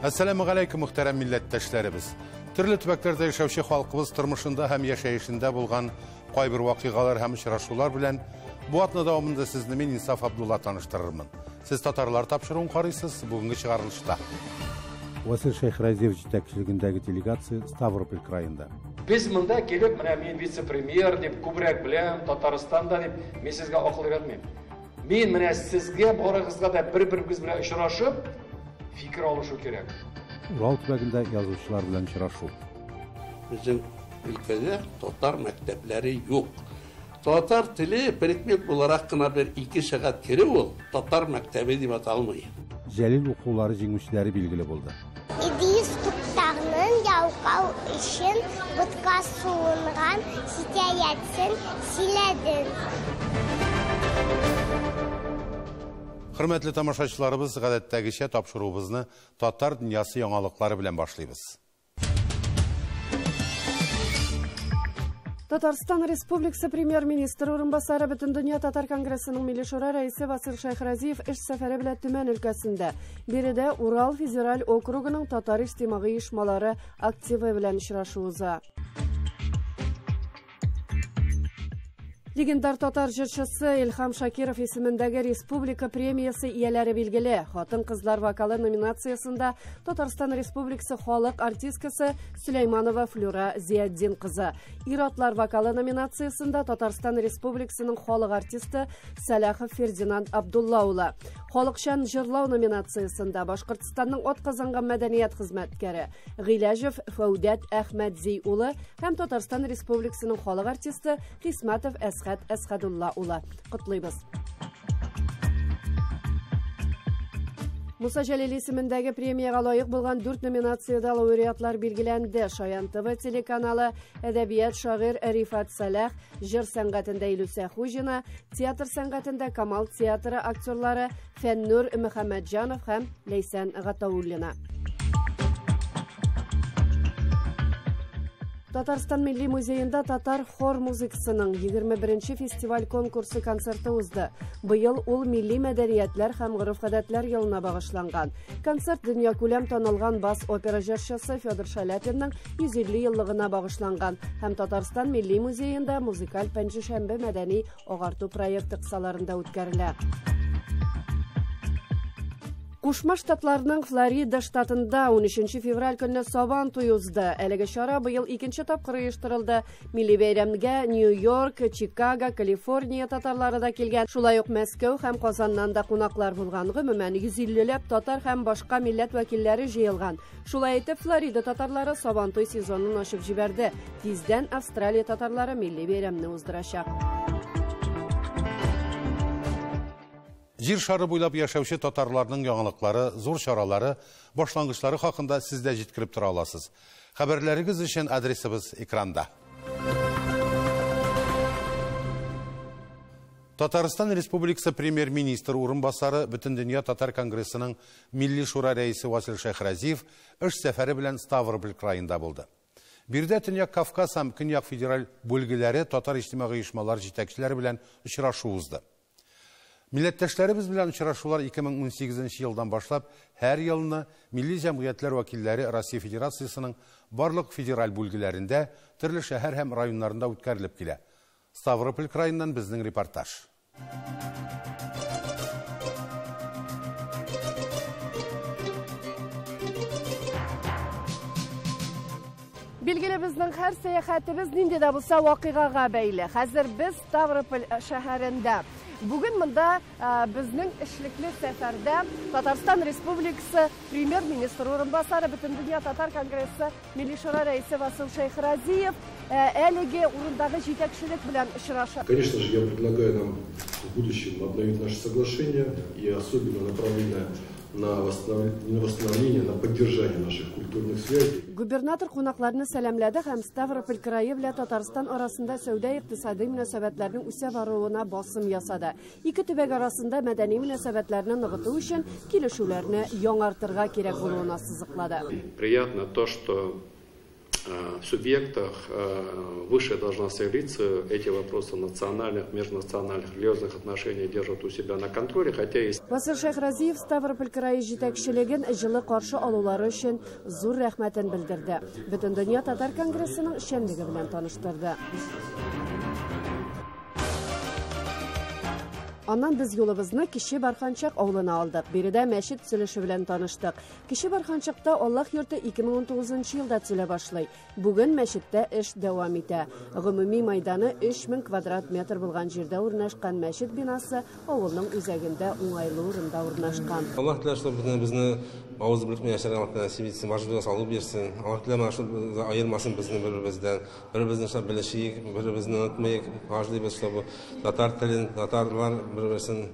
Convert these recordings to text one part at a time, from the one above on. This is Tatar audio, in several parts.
Әссәламү галәйкүм, мөхтәрәм милләттәшләребез. Төрле төбәкләрдә яшәүче халкыбыз тормышында һәм яшәешендә булган кайбер вакыйгалар һәм очрашулар белән бу атна дәвамында сезне мин, Инсаф Абдулла, таныштырырмын. Сез татарлар тапшыруын карыйсыз, бүгенге чыгарылышта. Васил Шәйхразиев җитәкчелегендәге делегация Ставрополь краенда. Без монда килеп, менә мин вице-премьер дип, күбрәк беләм, Татарстанда дип, мин сезгә акыл өйрәтмим. Мин менә сезгә барыгызга да бер-беребез белән очрашып, фикер алышу кирәк. Урал төбәгендә язучылар белән очрашу. Безнең өлкәдә татар мәктәпләре юк. Татар теле предмет буларак кына бер 2 сәгать керү ул татар мәктәбе дип аталмый. Җәлил укулары җиңүчеләре билгеле булды. Идрис Туктарның ялкау өчен ботка суынган хикәясен сөйләдем. Хөрмәтле тамашачыларыбыз, гадәттәгечә тапшыруыбызны татар дөньясы яңалыклары белән башлыйбыз. Татарстан Республикасы премьер-министры урынбасары, Бөтендөнья татар конгрессының Милли шура рәисе Васил Шәйхразиев эш сәфәре белән Төмән өлкәсендә. Биредә Урал федераль округының татар иҗтимагый оешмалары активы белән очрашу уза. Легендар татар җырчысы Илһам Шакиров исемендәге республика премиясе ияләре билгеле. Хатын-кызлар вокалы номинациясендә Татарстан Республикасы халык артисткасы Сөләйманова Флюра Зиятдин кызы. Ир-атлар вокалы номинациясендә Татарстан Республикасының халык артисты Сәлахов Фердинанд Абдулла улы. Халыкчан җырлау номинациясендә Башкортстанның атказанган мәдәният хезмәткәре Гыйләҗев Фәүдәт Әхмәтзи улы һәм Татарстан Республикасының халык артисты Хисмәтов Әсхәт Әсхәдулла улы. Котлыйбыз. Муса Җәлил исемендәге премиягә лаек булган 4 номинациядә лауреатлар билгеләнде. Шаян ТВ телеканалы, әдәбият шагыйрь Рифат Сәлах, җыр сәнгатендә Илүсә Хуҗина, театр сәнгатендә Камал театры актерлары Фәннур Мөхәммәтҗанов һәм Ләйсән Гатауллина. Татарстан Милли музеенда татар хор музыкасының 21-нче фестиваль конкурсы концерты узды. Быел ул милли мәдәниятләр һәм гореф-гадәтләр елына багышланган. Концерт дөньякүләм танылган бас опера җырчысы Федор Шаляпинның 150 еллыгына багышланган һәм Татарстан Милли музеенда музыкаль пәнҗешәмбе мәдәни агарту проекты кысаларында үткәрелә. Кушма Штатларның Флорида штатында 13 февраль көнне Сабан туе узды. Әлеге чара быел икенче тапкыр оештырылды. Милли бәйрәмгә Нью-Йорк, Чикаго, Калифорния татарлары да килгән. Шулай ук Мәскәү һәм Казаннан да кунаклар булган. Гомумән, 150ләп татар һәм башка милләт вәкилләре җыелган. Шулай итеп, Флорида татарлары Сабан туй сезонын ачып җибәрде. Тиздән Австралия татарлары милли бәйрәмне уздырачак. Җир шары буйлап яшәүче татарларның яңалыклары, зур чаралары, башлангычлары хакында сез дә җиткереп тора аласыз. Хәбәрләрегез өчен адресыбыз экранда. Татарстан Республикасы премьер-министры урынбасары, Бөтендөнья татар конгрессының Милли шура рәисе Васил Шәйхразиев эш сәфәре белән Ставрополь краенда булды. Биредә Төньяк Кавказ һәм Көньяк федераль бүлгеләре татар иҗтимагый оешмалар җитәкчеләре белән очрашу узды. Милләттәшләребез белән очрашулар 2018 елдан башлап һәр елны милли җәмгыятьләр вәкилләре Россия Федерациясенең барлык федераль бүлгеләрендә, төрле шәһәр һәм районнарында үткәрелеп килә. Ставрополь краеннан безнең репортаж. Билгеле, безнең һәр сәяхәтебез нинди дә булса вакыйгага бәйле. Хәзер без Ставрополь шәһәрендә. Бүген монда безнең эшлекле сәфәрдә Татарстан Республикасы премьер-министры урынбасары, Бөтендөнья татар конгрессы Милли шура рәисе Васил Шәйхразиев әлеге урындагы җитәкчелек белән очраша. Конечно же, я предлагаю нам в будущем обновить наше соглашение и особенно направленное на восстановление, на поддержание наших культурных связей. Губернатор кунакларны сәламләде һәм Ставрополь крае белән Татарстан арасында сәүдә-икътисади мөнәсәбәтләрнең үсә баруына басым ясады. Ике төбәк арасында мәдәни мөнәсәбәтләрне ныгыту өчен килешүләрне яңартырга кирәк булуын ассызыклады. Приятно то, что субъектах высшие должностные лица эти вопросы национальных, межнациональных, религиозных отношений держат у себя на контроле, хотя есть. Васил Шәйхразиев Ставрополь крае җитәкчелеген җылы каршы алулары өчен зур рәхмәтен белдерде. Бөтендөнья татар конгрессының эшчәнлеге белән таныштырды. Аннан без юлыбызны Кече Барханчак авылына алдык. Биредә мәчет төзелеше белән таныштык. Кече Барханчакта Аллаһ йорты 2019 елда төзелә башлый. Бүген мәчеттә эш дәвам итә. Гомуми майданы 3000 квадрат метр булган җирдә урнашкан мәчет бинасы авылның үзәгендә уңайлы урында урнашкан. Аллаһ теләсә безне авыз белеп яшәргә Аллаһ насип итсен, башыбызга салып бирсен. Аллаһ теләмә шул аермасын безне бер-беребездән. Бер-беребезне шулай белешик, бер-беребезне онытмыйк. Каждый чтобы татар телен, татарлар бер-берсен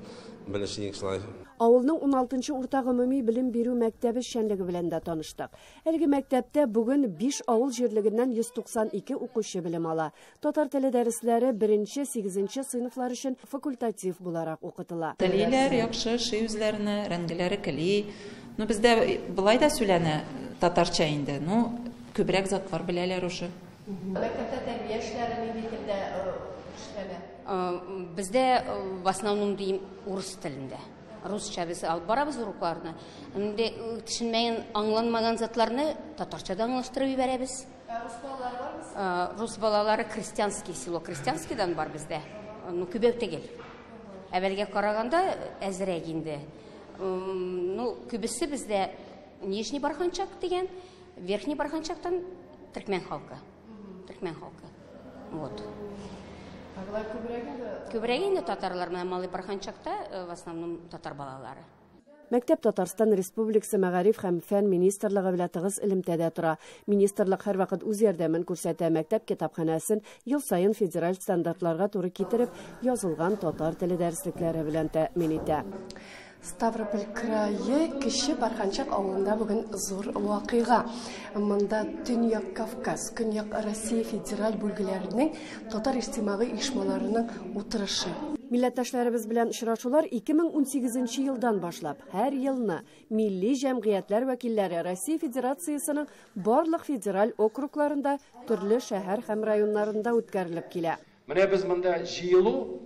белешик шулай. Авылның 16-нчы урта гомуми белем бирү мәктәбе эшчәнлеге белән дә таныштык. Әлеге мәктәптә бүген 5 авыл җирлегеннән 192 укучы белем ала. Татар теле дәресләре 1-8 сыйныфлар өчен факультатив буларак укытыла. Телиләр яхшы, ши үзләренә, рәнгеләре кели. Ну, бездә былай да сөйләнә татарча инде. Ну, күбрәк затлар беләләр уже. Мәктәптә тәрбия эшләре нинди телдә эшләнә? Бездә в основном дим урыс телендә. Русча без алып барабыз урокларны. Инде төшенмәгән, аңланмаган затларны татарча да аңлаштырып җибәрәбез. Рус балалары бармы? Рус балалары Крестьянский село, Крестьянскийдан бар бездә. Ну, күбәү түгел. Әвәлгә караганда әзрәк инде. Ну, күбесе бездә Нижний Барханчак дигән, Верхний Барханчактан төркмән халкы. Төркмән халкы. Вот. Күбрәк инде татарлар, менә Малый Барханчакта в основном татар балалары. Мәктәп Татарстан Республикасы Мәгариф һәм фән министрлыгы белән тыгыз элемтәдә тора. Министрлык һәрвакыт үз ярдәмен күрсәтә. Мәктәп китапханәсен ел саен федераль стандартларга туры китереп язылган татар теле дәреслекләре белән тәэмин итә. Ставрополь крае Кече Барханчак авылында бүген зур вакыйга. Монда Төньяк Кавказ, Көньяк Россия федераль бүлгеләренең татар иҗтимагый оешмаларының утырышы. Милләттәшләребез белән очрашулар 2018 елдан башлап һәр елны милли җәмгыятьләр вәкилләре Россия Федерациясенең барлык федераль округларында төрле шәһәр һәм районнарында үткәрелеп килә. Менә без монда җыелу,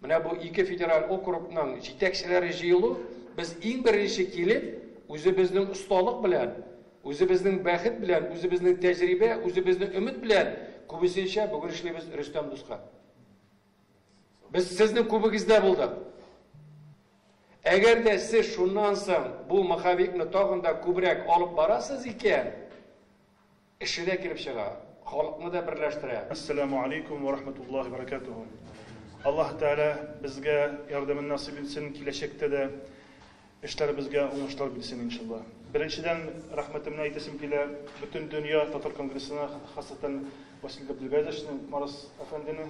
менә бу ике федераль округның җитәкчеләре җыелу, без иң беренче килеп, үзебезнең осталык белән, үзебезнең бәхет белән, үзебезнең тәҗрибә, үзебезнең өмет белән күбесенчә бүген эшлибез Рөстәм дуска. Без сезнең күбегездә булдык. Әгәр дә сез шуннан соң бу маховикны тагын да күбрәк алып барасыз икән, эше дә килеп чыга, халыкны да берләштерә. Ассаламу алейкум ва рахматуллахи ва баракатуху. Аллаһ Тәгалә безгә ярдәмен насыйп итсен, киләчәктә дә эшләребезгә уңышлар бирсен иншалла. Беренчедән рәхмәтемне әйтәсем килә бөтен дөнья татар конгрессына, хасатан Васил Габделгазовичны, Марас әфәндене.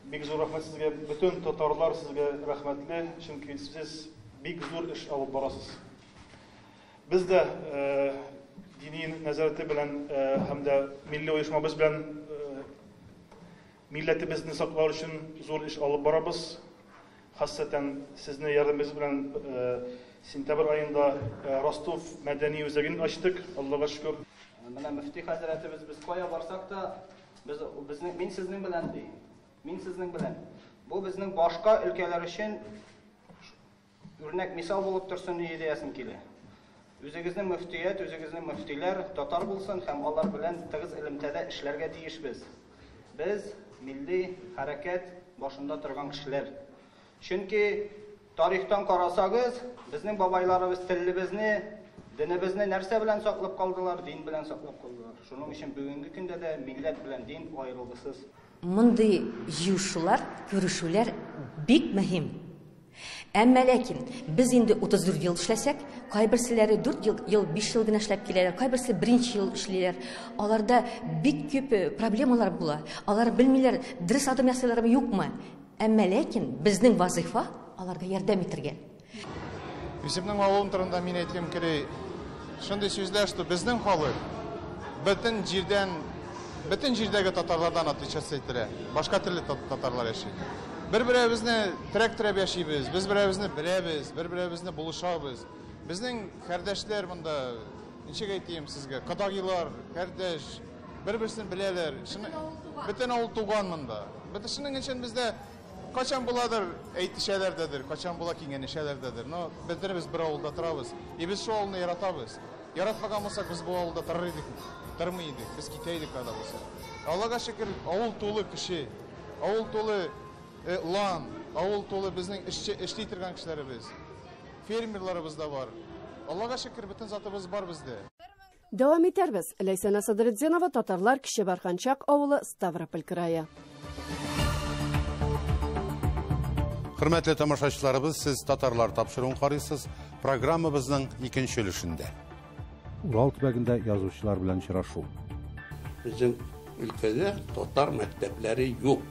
Бик зур рәхмәт сезгә, бөтен татарлар сезгә рәхмәтле, чөнки сез бик зур эш алып барасыз. Без дә дини нәзарәте белән һәм дә милли оешмабыз белән милләтебезне саклау өчен зур эш алып барабыз. Хасатан сезне ярдәмегез белән сентябрь аенда Ростов мәдәни үзәген ачтык, Аллага шөкер. Менә мөфти хәзрәтебез без кая барсак та, без безнең мин сезнең белән ди. Мин сезнең белән. Бу безнең башка өлкәләр өчен үрнәк мисал булып торсын идеясын килә. Үзегезнең мөфтият, үзегезнең мөфтиләр татар булсын һәм алар белән тыгыз элемтәдә эшләргә тиешбез. Без милли хәрәкәт башында торган кешеләр. Чөнки тарихтан карасагыз, безнең бабайларыбыз телебезне, динебезне нәрсә белән саклап калдылар? Дин белән саклап калдылар. Шуның өчен бүгенге көндә дә милләт белән дин аерылгысыз. Мондый җыелышулар, күрешүләр бик мөһим. Әмма ләкин без инде 34 ел эшләсәк, кайберселәре 4 ел, 5 ел гына эшләп киләләр, кайберсе беренче ел эшлиләр. Аларда бик күп проблемалар була. Алар белмиләр, дөрес адым ясыйлармы, юкмы. Әмма ләкин безнең вазифа аларга ярдәм итәргә. Үземнең авылым турында мин әйткем килә. Шундый сүзләр, что безнең халык бөтен җирдән, бөтен җирдәге татарлардан отличаться ителә. Башка төрле татарлар яши. Бер-беребезне терәк-терәп яшибез, без беребезне беләбез, бер-беребезне булышабыз. Безнең кардәшләр монда, ничек әйтим сезгә, кодагилар, кардәш, Бер-берсен беләләр. Бөтен авыл туган монда. Бөтен шуның өчен бездә кайчан буладыр әйтешәләр дәдер, кайчан була киңәнешәләр дәдер. Но бөтенебез бер авылда торабыз. И без шул авылны яратабыз. Яратмаган булсак, без бу авылда торыр идек, тормый идек. Без китә идек кайда булса. Аллага шөкер, авыл тулы кеше, авыл тулы лан, авыл тулы безнең эшче эшли торган кешеләребез. Фермерларыбыз да бар. Аллага шөкер, бөтен затыбыз бар бездә. Дәвам итәрбез. Ләйсәнә Садретдинова, Татарлар, Кече Барханчак авылы, Ставрополь крае. Хөрмәтле тамашачыларыбыз, сез Татарлар тапшыруын карыйсыз. Программабызның икенче өлешендә. Урал төбәгендә язучылар белән очрашу. Безнең өлкәдә татар мәктәпләре юк.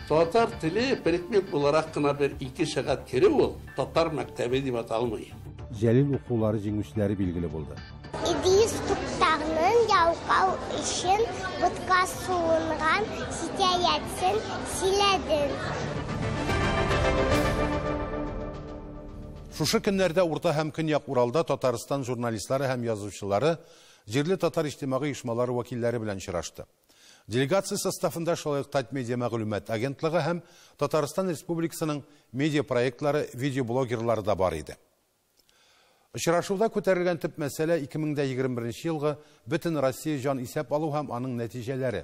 Татар теле предмет буларак кына бер 2 сәгать керү ул татар мәктәбе дип аталмый. Җәлил укулары җиңүчеләре билгеле булды. Идрис Туктарның ялкау өчен ботка суынган хикәясен сөйләдем. Шушы көннәрдә Урта һәм Көньяк Уралда Татарстан журналистлары һәм язучылары җирле татар иҗтимагый оешмалары вәкилләре белән очрашты. Делегация составында шулай ук Татмедиа мәгълүмат агентлыгы һәм Татарстан Республикасының медиа проектлары, видеоблогерлары да бар иде. Очрашуда күтәрелгән төп мәсьәлә 2021 елгы бөтен Россия җан исәп алу һәм аның нәтиҗәләре.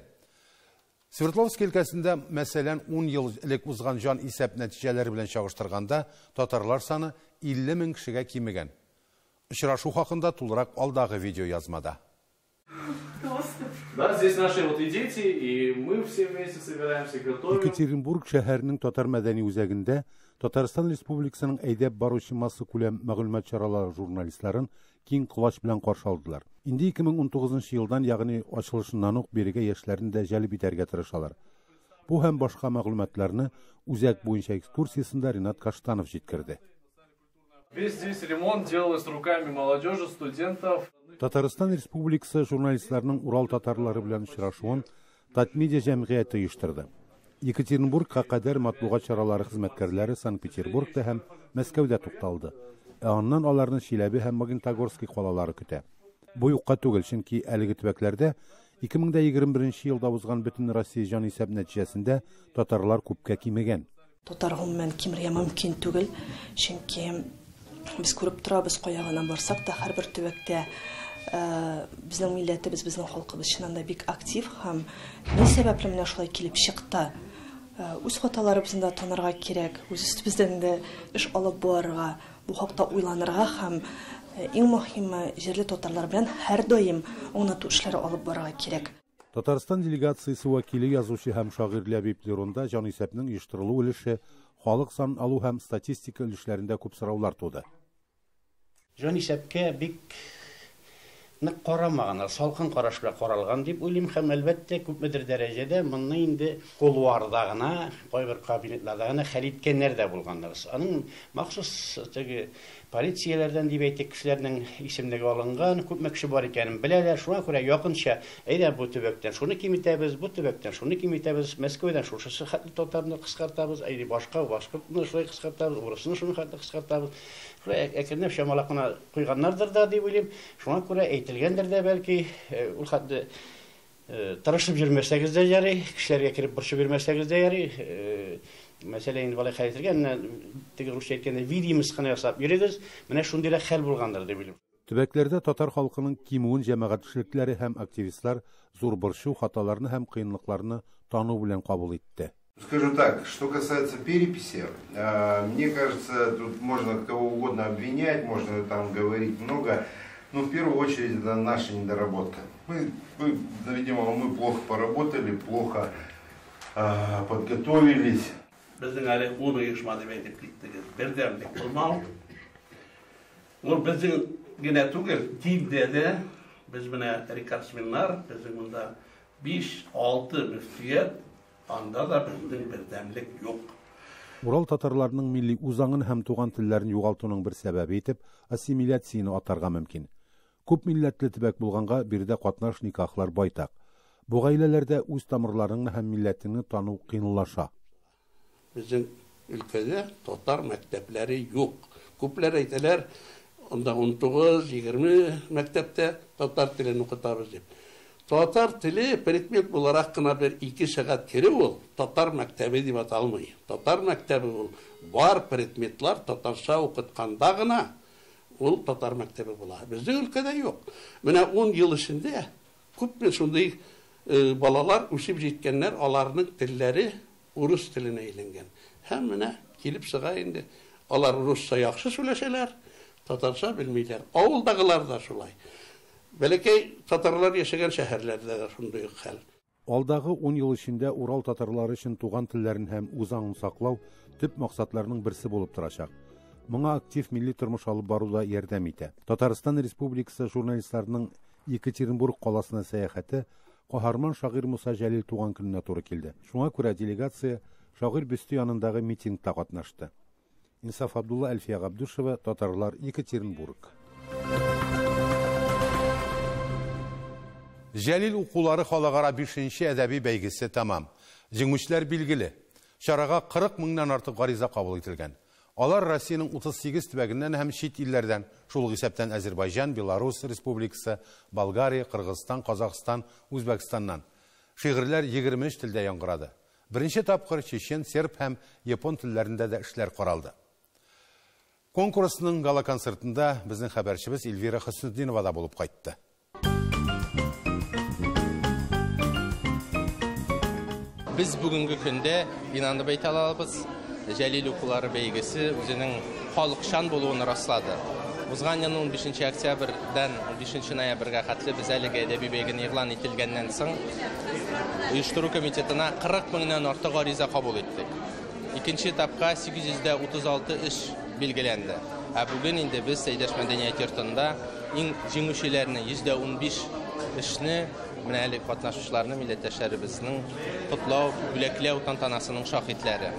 Свердловск өлкәсендә, мәсәлән, 10 ел элек узган җан исәп нәтиҗәләре белән чагыштырганда, татарлар саны 50 мең кешегә кимегән. Очрашу хакында тулырак алдагы видео язмада. Да, здесь наши вот и дети, и мы все вместе собираемся, готовим. Екатеринбург шәһәренең татар мәдәни үзәгендә Татарстан Республикасының әйдәп баручы массакүләм мәгълүмат чаралары журналистларын киң колач белән каршы алдылар. Инде 2019 елдан, ягъни ачылышыннан ук бирегә яшьләрне дә җәлеп итәргә тырышалар. Бу һәм башка мәгълүматларны үзәк буенча экскурсиясендә Ринат Каштанов җиткерде. Весь здесь ремонт делалось руками молодежи, студентов. Татарстан Республикасы журналистларының Урал татарлары белән очрашуын Татмедиа җәмгыяте оештырды. Екатеринбургка кадәр матбугат чаралары хезмәткәрләре Санкт-Петербургта һәм Мәскәүдә тукталды. Ә аннан аларны Чиләбе һәм Магнитогорский калалары көтә. Бу юкка түгел, чөнки әлеге төбәкләрдә 2021 елда узган бөтен Россия җан исәп нәтиҗәсендә татарлар күпкә кимегән. Татар гомумән кимергә мөмкин түгел, чөнки без күреп торабыз, кая гына барсак та, һәрбер төбәктә безнең милләтебез, безнең халкыбыз чыннан да бик актив һәм ни сәбәпле менә шулай килеп чыкты. Үз хаталарыбызны да танырга кирәк, үз өстебездән дә эш алып барырга, бу хакта уйланырга һәм иң мөһиме җирле татарлар белән һәрдаим аңлату эшләре алып барырга кирәк. Татарстан делегациясе вәкиле язучы һәм шагыйрь Ләбиб Леронда җанисәпнең оештырылу өлеше, халык санын алу һәм статистика өлешләрендә күп сораулар туды. Җанисәпкә бик нык карамаганнар, салкын караш белән каралган дип уйлыйм һәм әлбәттә күпмедер дәрәҗәдә моны инде кулуарда гына, кайбер кабинетларда гына хәл иткәннәр дә булганнар. Аның махсус теге полицияләрдән дип әйтик, кешеләрнең исемлеге алынган, күпме кеше бар икәнен беләләр. Шуңа күрә якынча, әйдә бу төбәктән шуны киметәбез, бу төбәктән шуны киметәбез, Мәскәүдән шушысы хәтле татарны кыскартабыз, әйдә башка башкортны шулай кыскартабыз, урысны шуны хәтле кыскартабыз. Шулай әкренләп чамалап кына куйганнардыр да дип уйлыйм. Шуңа күрә әйтелгәндер дә бәлки, ул хәтле тырышып йөрмәсәгез дә ярый, кешеләргә кереп борчып йөрмәсәгез дә ярый. Мәсәлән, инде болай хәл ителгән, менә теге русча әйткәндә видимость кына ясап йөрегез, менә шундыйрак хәл булгандыр дип уйлыйм. Төбәкләрдә татар халкының кимүен җәмәгать эшлекләре һәм активистлар зур борчу, хаталарны һәм кыенлыкларны тану белән кабул итте. Скажу так, что касается переписи, мне кажется, тут можно кого угодно обвинять, можно там говорить много, но в первую очередь это наша недоработка. Мы, видимо, мы плохо поработали, плохо подготовились. Безнең әле ун оешма дип әйтеп киттегез. Бердәмлек булмау. Ул безнең генә түгел, диндә дә без менә рекордсменнар, безнең монда 5-6 мөфтият, анда да безнең бердәмлек юк. Урал татарларының милли үзаңын һәм туган телләрен югалтуның бер сәбәбе итеп ассимиляцияне атарга мөмкин. Күп милләтле төбәк булганга биредә катнаш никахлар байтак. Бу гаиләләрдә үз тамырларыңны һәм милләтеңне тану кыенлаша. Безнең өлкәдә татар мәктәпләре юк. Күпләр әйтәләр, анда 19-20 мәктәптә татар телен укытабыз дип. Татар теле предмет буларак кына бер 2 сәгать керү ул татар мәктәбе дип аталмый. Татар мәктәбе ул бар предметлар татарча укытканда гына ул татар мәктәбе була. Безнең өлкәдә юк. Менә 10 ел эчендә күпме шундый балалар үсеп җиткәннәр, аларның телләре урыс теленә әйләнгән. Һәм менә килеп чыга инде. Алар русча яхшы сөйләшәләр, татарча белмиләр. Авылдагылар да шулай. Бәләкәй татарлар яшәгән шәһәрләрдә дә шундый ук хәл. Алдагы 10 ел эчендә Урал татарлары өчен туган телләрен һәм үз аңын саклау төп максатларының берсе булып торачак. Моңа актив милли тормыш алып баруда ярдәм итә. Татарстан Республикасы журналистларының Екатеринбург каласына сәяхәте каһарман шагыйрь Муса Җәлил туган көненә туры килде. Шуңа күрә делегация шагыйрь бюсты янындагы митингта катнашты. Инсаф Абдулла, Әлфия Габдушева, Татарлар, Екатеринбург. Җәлил укулары халыкара 5нче әдәби бәйгесе тәмам. Җиңүчеләр билгеле. Чарага 40 меңнән артык гариза кабул ителгән. Алар Россиянең 38 төбәгеннән һәм чит илләрдән, шул ук исәптән Азербайҗан, Беларусь Республикасы, Болгария, Кыргызстан, Казахстан, Үзбәкстаннан. Шигырьләр 23 телдә яңгырады. Беренче тапкыр чечен, серб һәм япон телләрендә дә эшләр каралды. Конкурсның гала-концертында безнең хәбәрчебез Эльвира Хөснетдинова да булып кайтты. Без бүгенге көндә инанып әйтә алабыз, Җәлил укулары бәйгесе үзенең халыкчан булуын раслады. Узган елның 15 октябрьдән 15 ноябрьгә хәтле без әлеге әдәби бәйгене игълан ителгәннән соң оештыру комитетына 40 меңнән артык гариза кабул иттек. Икенче этапка 836 эш билгеләнде. Ә бүген инде без Сәйдәш мәдәният йортында иң җиңүчеләрне 115 эшне менә әлеге катнашучыларны милләттәшләребезнең котлау, бүләкләү тантанасының шаһитләре.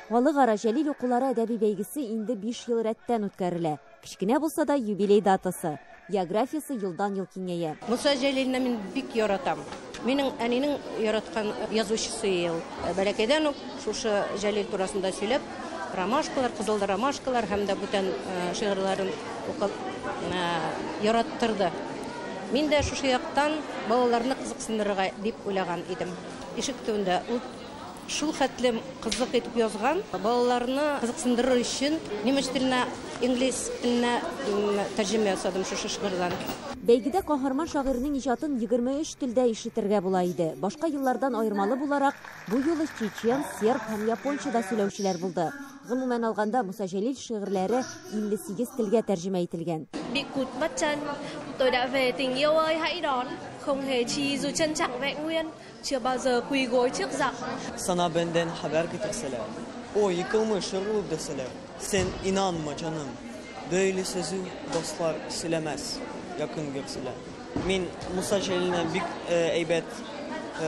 Халыкара Җәлил укулары әдәби бәйгесе инде 5 ел рәттән үткәрелә. Кечкенә булса да юбилей датасы. Географиясе елдан-ел киңәя. Муса Җәлилне мин бик яратам. Минем әнинең яраткан язучысы ел. Бәләкәйдән үк шушы Җәлил турасында сөйләп, ромашкалар, кызыл ромашкалар һәм дә бүтән шигырьләрен укып яраттырды. Мин дә шушы яктан балаларны кызыксындырырга дип уйлаган идем. Ишек төбендә ул шул хәтле кызык итеп язган, балаларны кызыксындырыр өчен немец теленә, инглиз теленә тәрҗемә ясадым шушы шигырьдән. Бәйгедә каһарман шагыйрьнең иҗатын 23 телдә ишетергә була иде. Башка еллардан аермалы буларак, бу юлы чечен, серб һәм японча да сөйләүчеләр булды. Гомумән алганда, Муса Җәлил шигырьләре 58 телгә тәрҗемә ителгән. Bị cụt mất chân, tôi đã về tình yêu ơi hãy đón, không hề chi dù chân chẳng vẹn nguyên, chưa bao giờ quỳ gối trước giặc. Sana benden haber getirseler, o yıkılmış yorulup deseler, sen inanma canım. Böyle sözü dostlar söylemez, yakın görseler. Мин Муса Җәлилне бик әйбәт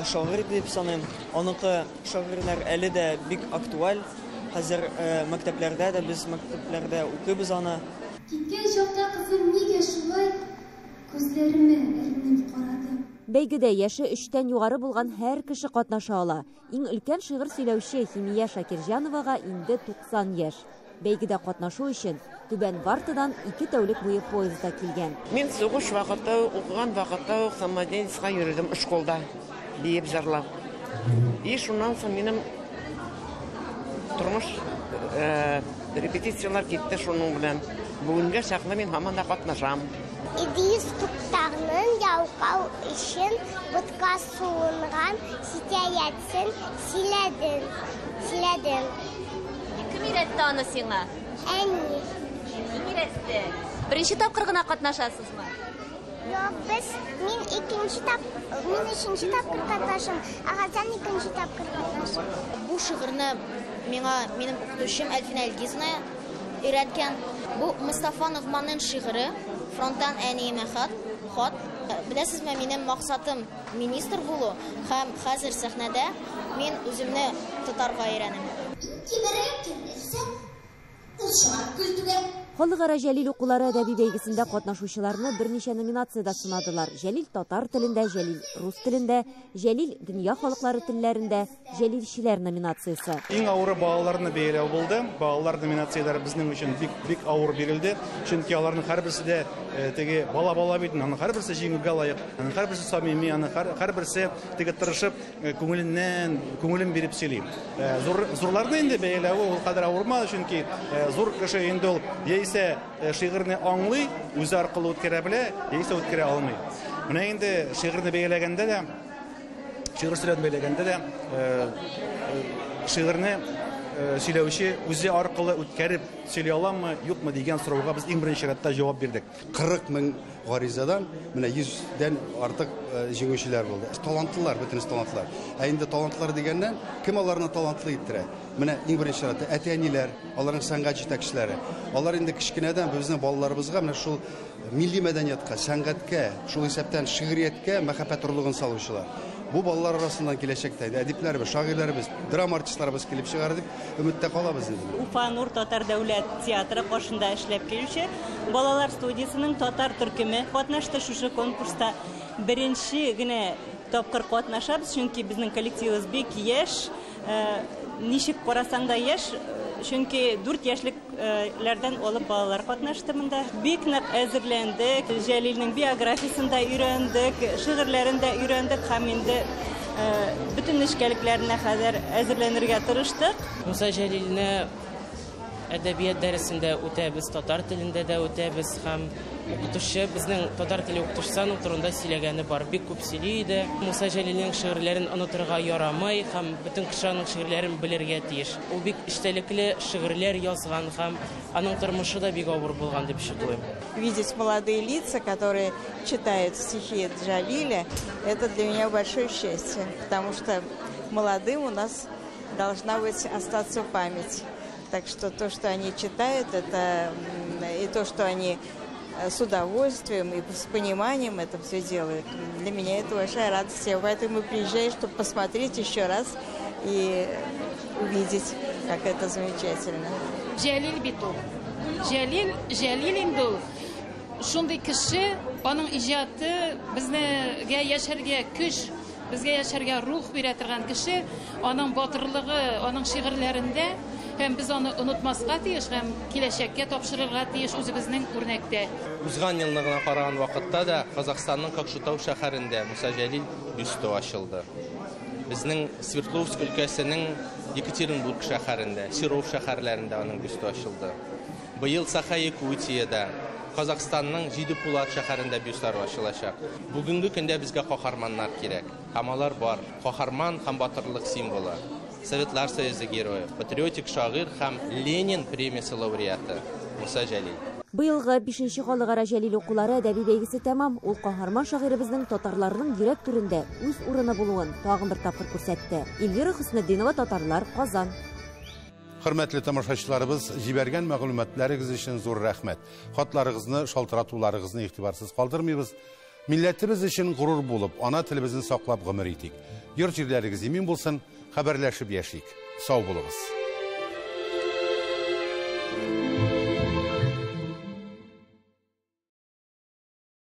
шагыйрь дип саныйм. Аныкы шагыйрьләр әле дә бик актуаль. Хәзер мәктәпләрдә дә без мәктәпләрдә укыйбыз аны. Киткән чакта кызым нигә шулай күзләремә әрнеп карады. Бәйгедә яше 3-тән югары булган һәр кеше катнаша ала. Иң өлкән шигырь сөйләүче Химия Шакирҗановага инде 90 яшь. Бәйгедә катнашу өчен Түбән Вартадан 2 тәүлек буе поездда килгән. Мин сугыш вакыты, укыган вакытта ук самодеятельностька йөрдем школда, биеп җырлап. И шуннан соң минем тормыш репетициялар китте шуның белән. Бүгенгә чаклы мин һаман да катнашам. Идрис Туктарның ялкау өчен ботка суынган хикәясен сөйләдем. Сөйләдем. Кем өйрәтте аны сиңа? Әни. Әни өйрәтте. Беренче тапкыр гына катнашасызмы? Юк, без мин икенче мин өченче тапкыр катнашам, ә Хәсән икенче тапкыр катнаша. Бу шигырьне миңа минем укытучым Әлфинә Илгизовна өйрәткән. Бу Мустафа Ногманның шигыре, фронттан әниемә хат. Беләсезме, минем максатым министр булу һәм хәзер сәхнәдә мин үземне тотарга өйрәнәм. Кимерә кимерсә, ул чыгар көл түгә. Халыкара Җәлил укулары әдәби бәйгесендә катнашучыларны берничә номинациядә сынадылар. Җәлил татар телендә, Җәлил рус телендә, Җәлил дөнья халыклары телләрендә, Җәлилчеләр номинациясе. Иң авыры балаларны бәяләү булды. Балалар номинацияләре безнең өчен бик бик авыр бирелде. Чөнки аларның һәрберсе дә теге бала-бала бит, аның һәрберсе җиңүгә лаек, аның һәрберсе самими, аның һәрберсе теге тырышып, күңеленнән, күңелен биреп сөйли. Зур зурларны инде бәяләве ул кадәр авырмады, чөнки зур кеше инде ул яисә шигырьне аңлый, үзе аркылы үткәрә белә, яисә үткәрә алмый. Менә инде шигырьне бәяләгәндә дә, шигырь сөйләүне бәяләгәндә дә, шигырьне сөйләүче үзе аркылы үткәреп сөйли аламы, юкмы дигән сорауга без иң беренче чиратта җавап бирдек. 40 мең гаризадан менә 100дән артык җиңүчеләр булды. Талантлылар, бөтенесе талантлылар. Ә инде талантлар дигәннән, кем аларны талантлы иттерә? Менә иң беренче чиратта әти-әниләр, аларның сәнгать җитәкчеләре. Алар инде кечкенәдән безнең балаларыбызга менә шул милли мәдәниятка, сәнгатькә, шул исәптән шигърияткә мәхәббәт орлыгын салучылар. Бу балалар арасыннан киләчәктә әдипләребез, шагыйрьләребез, драма артистларыбыз килеп чыгар дип өметтә калабыз инде. Уфа Нур татар дәүләт театры каршында эшләп килүче балалар студиясенең татар төркеме катнашты шушы конкурста. Беренче генә тапкыр катнашабыз, чөнки безнең коллективыбыз бик яшь, ничек карасаң да яшь, чөнки 4 яшьлекләрдән алып балалар катнашты монда. Бик нык әзерләндек, Җәлилнең биографиясен дә өйрәндек, шигырьләрен дә өйрәндек һәм инде бөтен нечкәлекләренә кадәр әзерләнергә тырыштык. Муса Җәлилне әдәбият дәресендә үтәбез, татар телендә дә үтәбез һәм укытучы, безнең татар теле укытучысы аның турында сөйләгәне бар, бик күп сөйли иде. Муса Җәлилнең шигырьләрен онытырга ярамый һәм бөтен кеше аның шигырьләрен белергә тиеш. Ул бик эчтәлекле шигырьләр язган һәм аның тормышы да бик авыр булган дип чыклыйм. Видеть молодые лица, которые читают стихи Джалиля, это для меня большое счастье, потому что молодым у нас должна быть остаться память. Так что то, что они читают, это и то, что они с удовольствием и с пониманием это все делают. Для меня это большая радость. Я поэтому приезжаю, чтобы посмотреть еще раз и увидеть, как это замечательно. Җәлил бит ул. Җәлил, Җәлил инде ул. Шундый кеше, аның иҗаты безгә яшәргә көч, безгә яшәргә рух бирә торган кеше, аның батырлыгы, аның шигырьләрендә һәм без аны онытмаска тиеш һәм киләчәккә тапшырырга тиеш үзебезнең үрнәктә. Узган елны гына караган вакытта да Казахстанның Кокшетау шәһәрендә Муса Җәлил бюсты ачылды. Безнең Свердловск өлкәсенең Екатеринбург шәһәрендә, Серов шәһәрләрендә аның бюсты ачылды. Быел Саха-Якутиядә, Казахстанның Җиде-Пулат шәһәрендә бюстлар ачылачак. Бүгенге көндә безгә каһарманнар кирәк. Һәм алар бар. Каһарман һәм батырлык символы. Советлар Союзы герое, патриотик шагыйрь һәм Ленин премиясе лауреаты Муса Җәлил. Быелгы 5нче халыкара Җәлил укулары әдәби бәйгесе тәмам. Ул каһарман шагыйребезнең татарларның йөрәк түрендә үз урыны булуын тагын бер тапкыр күрсәтте. Эльвира Хөснетдинова, Татарлар, Казан. Хөрмәтле тамашачыларыбыз, җибәргән мәгълүматларыгыз өчен зур рәхмәт. Хатларыгызны, шалтыратуларыгызны игътибарсыз калдырмыйбыз. Милләтебез өчен горур булып, ана телебезне саклап гомер итик. Йорт җирләрегез имин булсын, хәбәрләшеп яшик. Сау булыгыз.